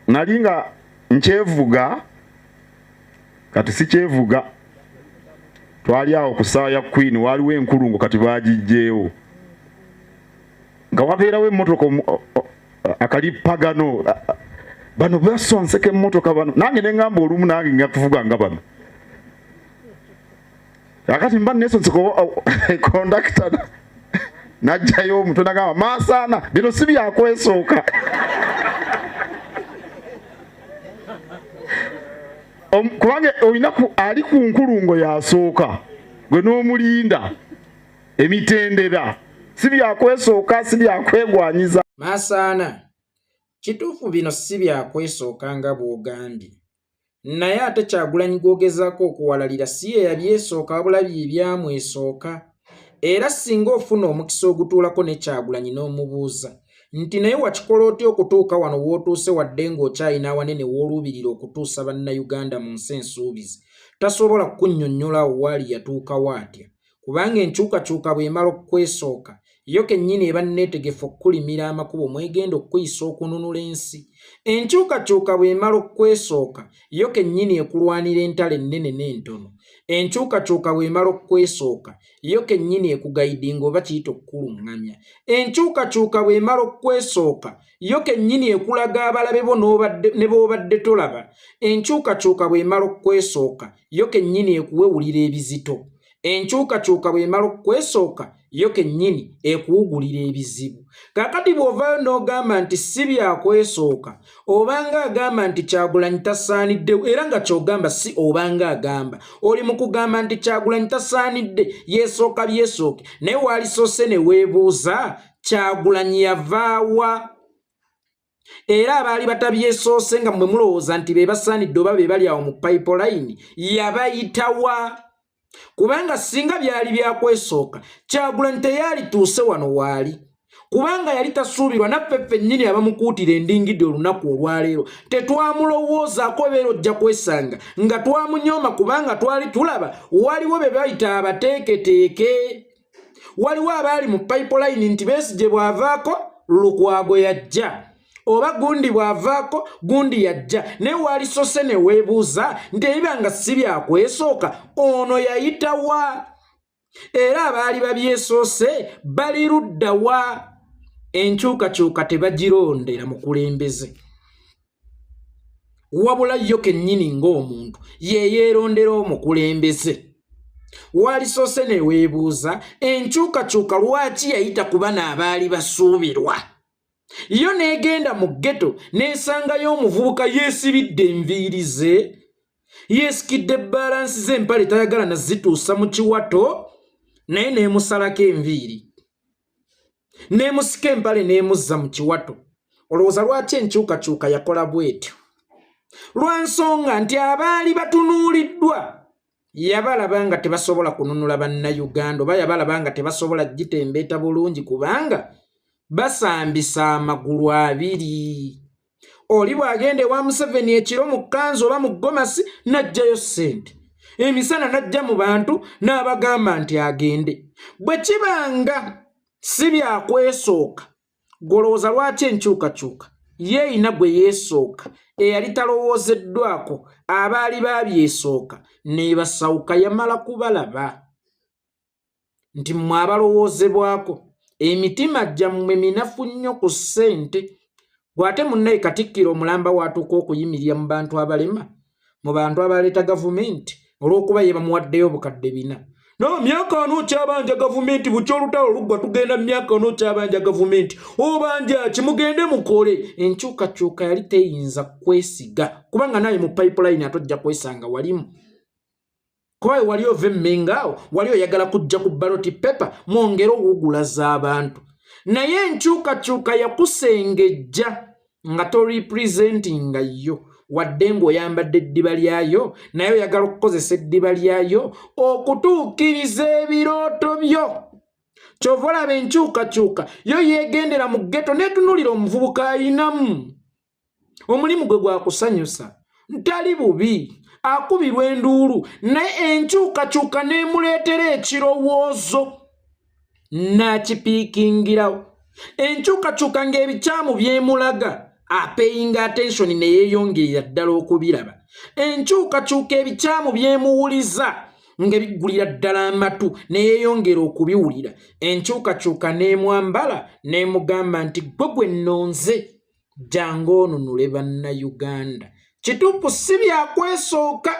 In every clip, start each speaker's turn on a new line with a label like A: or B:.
A: Nali nga nkyevuga, kati sikyevuga. Twali awo ku ssaawa ya Queen, waaliwo enkulungo kati baagijjeewo, nga wabeerawo emmotoka akalippagano. Bano basonseka emmotoka bano, nange ne ŋŋamba olumu nange nga kuvuga nga bano. Kakati mba nesonseka, kondakita n'aggyayo omutwe nagamba, "Maasaana, bino si byakwesooka." Kubanga olina ali ku nkulungo yasooka, gwe n'omulinda. Emitendera si byakwesooka, si byakwegwanyiza.
B: Maasaana, kituufu bino si byakwesooka nga bw'ogambye, naye ate Kyagulanyi gw'ogezaako okuwalalira si ye yabyesooka, wabula bye byamwesooka. Era singa ofuna omukisa ogutuulako ne Kyagulanyi n'omubuuza nti naye wakikola otya okutuuka wano w'otuuse, wadde ng'okyalina awanene w'oluubirira okutuusa Bannayuganda mu nsi ensuubize, tasobola kukunnyonnyola awo waali yatuukawo atya, kubanga enkyukakyuka bw'emala okukwesooka, yo kennyini eba nneetegefu okukulimira amakubo mw'egenda okukuyisa okununula ensi. Enkyukakyuka bw'emala okukwesooka, yo kennyini ekulwanira entalo ennene n'entono. Enkyukakyuka bw'emala okukwesooka, yo kennyini ekugayidinga oba kiyite okukuluŋŋamya. Enkyukakyuka bw'emala okukwesooka, yo kennyini ekulaga abalabe bo ne b'obadde tolaba. Enkyukakyuka bw'emala okukwesooka, yo kennyini ekuwewulira ebizito. Enkyukakyuka bw'emala okukwesooka, yo kennyini ekuwugulira ebizibu. Kaakati bw'ovaayo n'ogamba nti si byakwesooka, obanga agamba nti Kyagulanyi tasaanidde, era nga ky'ogamba si obanga agamba, oli mu kugamba nti Kyagulanyi tasaanidde, yeesooka byesooke. Naye waalisoose ne weebuuza, Kyagulanyi yavaawa? Era abaali batabyesoose nga mmwe mulowooza nti be basaanidde oba be bali awo mu pipeline, yabayitawa? Kubanga singa byali byakwesooka, Kyagulanyi teyalituuse wano waali, kubanga yali tasuubirwa. Naffe ffennyini abamukuutira endingidi olunaku olwaleero tetwamulowoozaako. Obeera ojja kwesanga nga twamunyooma, kubanga twali tulaba waliwo be bayita abateeketeeke, waliwo abaali mu pipeline nti Besigye bw'avaako Lukwago yajja, oba gundi bw'avaako gundi yajja. Naye waalisose ne weebuuza nti ebiba nga si byakwesooka, ono yayitawa? Era abaali babyesoose bali ludda wa? Enkyukakyuka tebagirondera mukulembeze, wabula yo kennyini ng'omuntu ye yeerondera omukulembeze. Waalisoose ne weebuuza enkyukakyuka lwaki yayita ku bano abaali basuubirwa, yo n'egenda mu ghetto n'esangayo omuvubuka yeesibidde enviiri ze, yeesikidde balansi z'empale, tayagala nazituusa mu kiwato, naye n'emusalako enviiri, n'emusika empale, n'emuzza mu kiwato. Olowooza lwaki enkyukakyuka yakola bw'etyo? Lwa nsonga nti abaali batunuuliddwa yabalaba nga tebasobola kununula Bannayuganda, oba yabalaba nga tebasobola gitembeeta bulungi, kubanga basambisa amagulu abiri. Oli bw'agenda ewa Museveni ekiro mu kkanzu oba mu gomasi n'aggyayo ssente, emisana n'ajja mu bantu n'abagamba nti agende. Bwe kibanga si byakwesooka, gw'olowooza lwaki enkyukakyuka ye erina gwe yeesooka eyali talowoozeddwako, abaali babyesooka n'ebasawuka? Yamala kubalaba nti mmwe abalowoozebwako emitima gyammwe minafu nnyo ku ssente. Gw'ate munnaye Katikkiro omulamba w'atuuka okuyimirira mu bantu abalema, mu bantu abaleeta gavumenti, olw'okuba ye bamuwaddeyo 4000. No myaka ano okyabanja gavumenti, bukya olutalo luggwa tugenda myaka ano okyabanja gavumenti, obanja ki? Mugende mukole. Enkyukakyuka yali teyinza kwesiga, kubanga naye mu pipeline ate ojja kwesanga walimu, kuba wali ova emmenga awo wali oyagala kujja ku ballot paper mwongere owugulaza abantu. Naye enkyukakyuka yakusengejja nga torepresentinga yo, wadde ng'oyambadde eddiba lyayo, naye oyagala okukozesa eddiba lyayo okutuukiriza ebirooto byo. Kyova olaba enkyukakyuka yo yeegendera mu ghetto n'etunuulira omuvubuka ayinamu omulimu gwe gwakusanyusa, ntali bubi, akubirwa enduulu, naye enkyukakyuka n'emuleetera ekirowoozo n'akipiikingirawo. Enkyukakyuka ng'ebikyamu byemulaga. Apayinga attention ne yeeyongerera ddala okubiraba enkyukakyuka, ebikyamu byemuwuliza nga biggulira ddala amatu ne yeeyongera okubiwulira. Enkyukakyuka n'emwambala n'emugamba nti gwe gwe nnonze, jangu onunule Bannayuganda. Kituufu si byakwesooka,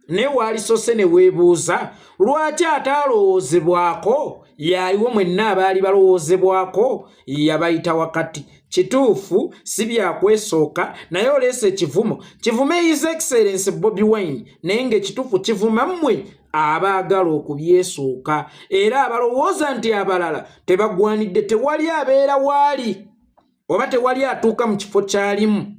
B: naye waalisose ne weebuuza lwaki ate alowoozebwako yaliwo, mwenna abaali balowoozebwako yabayita wakati. Kituufu si byakwesooka, naye oleese ekivumo kivume His Excellence Bobi Wine, naye ng'ekituufu kivuma mmwe abaagala okubyesooka era abalowooza nti abalala tebagwanidde. Tewali abeera waali oba tewali atuuka mu kifo kyalimu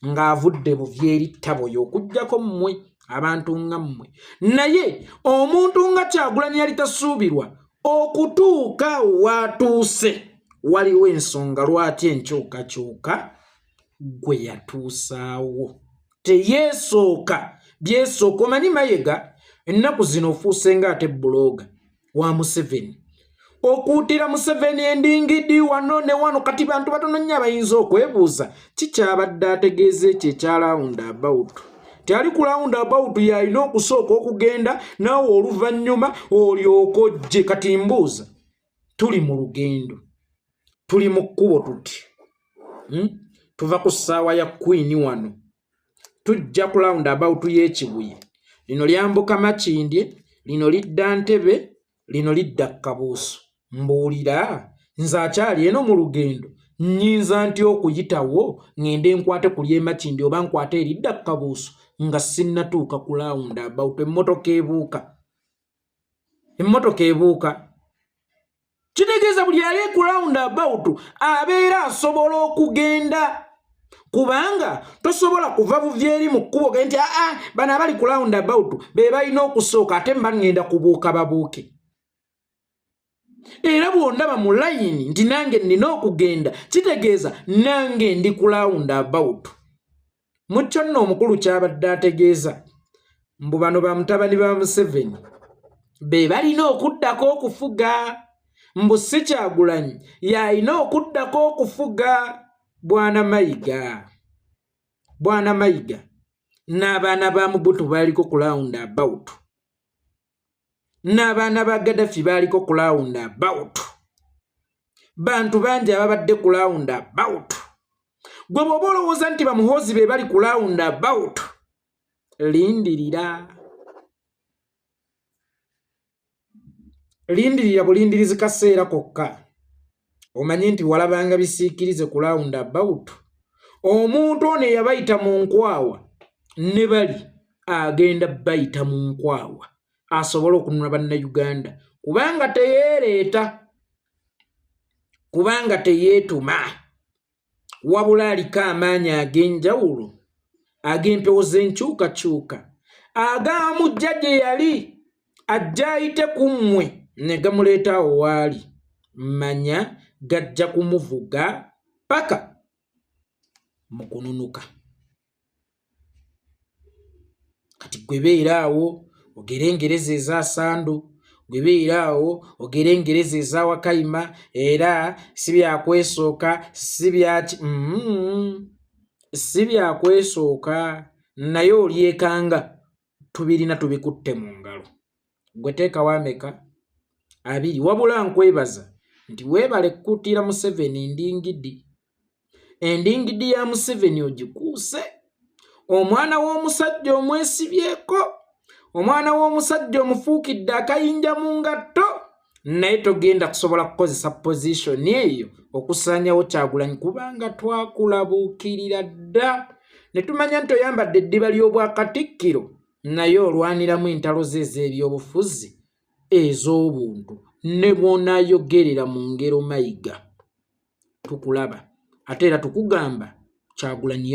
B: ng'avudde buvi eri ttaboyo okugjako mmwe abantu nga mmwe. Naye omuntu nga Kyagulanyi yali tasuubirwa okutuuka waatuuse. Waliwo ensonga lwaki enkyukakyuka gwe yatuusaawo teyeesooka byesooka. Omanyi Mayega, ennaku zino ofuuse nga ate blogger wa Museveni, okuutira Museveni endingidi wano ne wano. Kati bantu batono nnyo abayinza okwebuuza kikyabadde ategeeza ekyo ekya round about tyali ku round about, yalina okusooka okugenda naawe oluvannyuma olyoka ojje. Kati mbuuza, tuli mu lugendo, tuli mu kkubo tuti, Tuva ku ssaawa ya Queen wano, tujja ku round about y'Ekibuye. Lino lyambuka Makindye, lino lidda Ntebe, lino lidda Kabuusu. Mbuulira nze akyali eno mu lugendo, nnyinza ntya okuyitawo ŋŋende nkwate ku ly'Emakindye oba nkwate eridda Kabuusu nga sinnatuuka ku round about? Emmotoka ebuuka, emmotoka ebuuka. Kitegeeza buli ali ku round about abeera asobola okugenda, kubanga tosobola kuva buvi eri mu kkubo ge nti aa, bano abali ku round about be balina okusooka, ate mba ŋŋenda kubuuka babuuke. Era bw'ondaba mu layini nti nange nnina okugenda, kitegeeza nange ndi ku round about. Mu kyo nno omukulu kyabadde ategeeza mbu bano ba mutabani ba Museveni be balina okuddako okufuga, mbu si Kyagulanyi y'alina okuddako okufuga. Bwana Mayiga, bwana Mayiga, n'abaana ba Mubutu baaliko ku round about, n'abaana ba Gaddafi baaliko ku round about. Bantu bangi ababadde ku round about. Gwe bw'oba olowooza nti bamuhoozi be bali ku round about, lindirira, lindirira bulindirizi kaseera kokka omanye nti walabanga bisiikirize ku round about. Omuntu ono eyabayita mu nkwawa ne bali agenda bayita mu nkwawa asobole okununula Bannayuganda, kubanga teyeereeta, kubanga teyeetuma, wabula aliko amaanyi ag'enjawulo ag'empewo z'enkyukakyuka agamujja gye yali ajja ayite ku mmwe ne gamuleeta awo waali. Manya gajja kumuvuga paka mu kununuka. Kati gwe beera awo ogere engereza eza sandu, gwe beera awo ogere engereza eza wakayima, era si byakwesooka, si byaki, si byakwesooka, naye olyekanga tubirina tubikutte mu ngalo. Gwe teekawo ameka abiri. Wabula nkwebaza nti weebale kukuutira Museveni ndingidi. Endingidi ya Museveni ogikuuse. Omwana w'omusajja omwesibyeko, omwana w'omusajja omufuukidde akayinja mu ngatto, naye togenda kusobola kukozesa position eyo okusaanyawo Kyagulanyi, kubanga twakulabuukirira dda ne tumanya nti oyambadde eddiba ly'obwakatikkiro, naye olwaniramu entalo ze ez'ebyobufuzi ez'obuntu. Ne bw'onaayogerera mu ngero, Mayiga, tukulaba, ate era tukugamba Kyagulanyi.